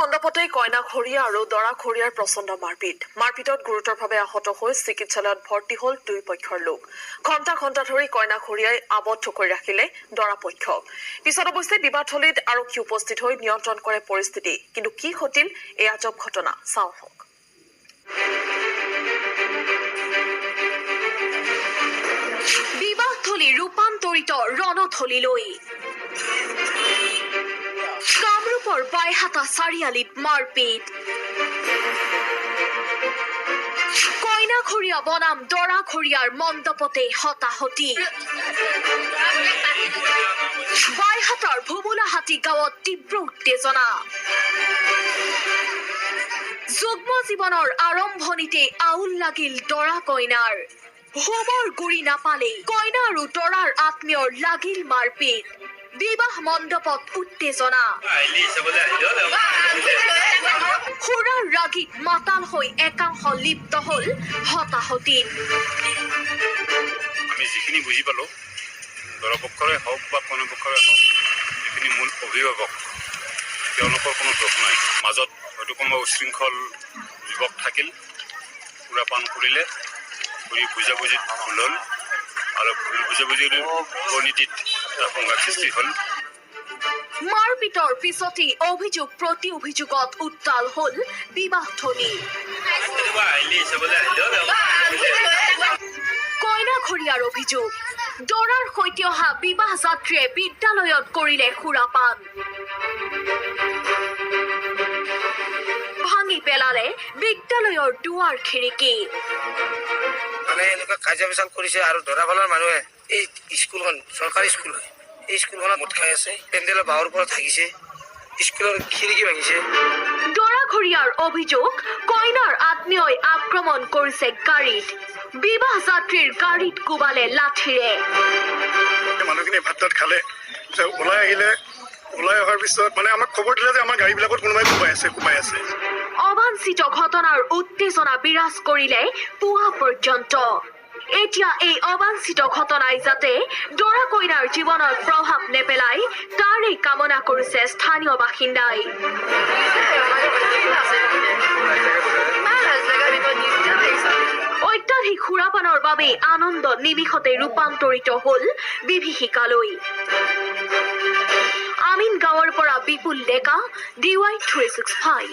মণ্ডপতে কইনা ঘৰীয়া আৰু দৰা ঘৰীয়াৰ প্ৰচণ্ড মাৰপিট। মাৰপিটত গুৰুতৰভাৱে আহত হৈ চিকিৎসালয়ত ভৰ্তি হ'ল দুই পক্ষৰ লোক। ঘণ্টা ঘণ্টা ধৰি কইনা ঘৰীয়াই আবদ্ধ কৰি ৰাখিলে দৰা পক্ষক। পিছত অৱশ্যে বিবাহথলীত আৰক্ষী উপস্থিত হৈ নিয়ন্ত্ৰণ কৰে পৰিস্থিতি। কিন্তু কি ঘটিল এই আজব ঘটনা, চাওঁ আহক। বিবাহথলী ৰূপান্তৰিত ৰণথলীলৈ। কামৰূপৰ বাইহাটা চাৰিআলিত মাৰপিট। কইনাঘৰীয়া বনাম দৰাঘৰীয়াৰ মণ্ডপতে হতাহতি। বাইহাটাৰ ভোমোলাহাটী গাঁৱত তীব্ৰ উত্তেজনা। যুগ্ম জীৱনৰ আৰম্ভণিতে আউল লাগিল দৰা কইনাৰ। হোমৰ গুৰি নাপালেই কইনা আৰু দৰাৰ আত্মীয়ৰ লাগিল মাৰপিট। বিবাহ মণ্ডপত উত্তেজনা। সুৰাৰ ৰাগীত মাতাল হৈ একাংশ লিপ্ত হ'ল হতাহতিত। আমি যিখিনি বুজি পালোঁ, দৰাপক্ষৰে হওক বা কইনা পক্ষৰে হওক, যিখিনি মূল অভিভাৱক, তেওঁলোকৰ কোনো দোষ নাই। মাজত হয়তো কোনোবা উশৃংখল যুৱক থাকিল, সুৰাপান কৰিলে, কৰি বুজাবুজিত ভুল হ'ল আৰু ভুল বুজাবুজিৰ পৰিণতিত এটা সংঘাত সৃষ্টি হ'ল। মাৰপিটৰ পিছতেই অভিযোগ প্ৰতি অভিযোগত উত্তাল হ'ল বিবাহথলী। কইনাঘৰীয়াৰ অভিযোগ, দৰাৰ সৈতে অহা বিবাহ যাত্ৰীয়ে বিদ্যালয়ত কৰিলে সুৰাপান, ভাঙি পেলালে বিদ্যালয়ৰ দুৱাৰ খিৰিকী। মানে এনেকুৱা কাজিয়া পেচাল কৰিছে আৰু দৰাফালৰ মানুহে এই স্কুলখন চৰকাৰী স্কুল হয়, এই স্কুলখনত মদ খাই আছে, পেণ্ডেলৰ বাঁহৰ ওপৰত থাকিছে, স্কুলৰ খিৰিকী ভাঙিছে। দৰাঘৰীয়াৰ অভিযোগ, কইনাৰ আত্মীয়ই আক্ৰমণ কৰিছে গাড়ীত। বিবাহ যাত্ৰীৰ গাড়ীত কোবালে লাঠিৰে। মানুহখিনি ভাত তাত খালে, পিছত ওলাই আহিলে। ওলাই অহাৰ পিছত মানে আমাক খবৰ দিলে যে আমাৰ গাড়ীবিলাকত কোনোবাই কোবাই আছে, কোবাই আছে। অবাঞ্ছিত ঘটনাৰ উত্তেজনা বিৰাজ কৰিলে পুৱা পৰ্যন্ত। এতিয়া এই অবাঞ্ছিত ঘটনাই যাতে দৰা কইনাৰ জীৱনত প্ৰভাৱ নেপেলায় তাৰে কামনা কৰিছে স্থানীয় বাসিন্দাই। অত্যাধিক সুৰাপানৰ বাবে আনন্দ নিমিষতে ৰূপান্তৰিত হ'ল বিভীষিকালৈ। আমিন গাঁৱৰ পৰা বিপুল ডেকা, DY 365।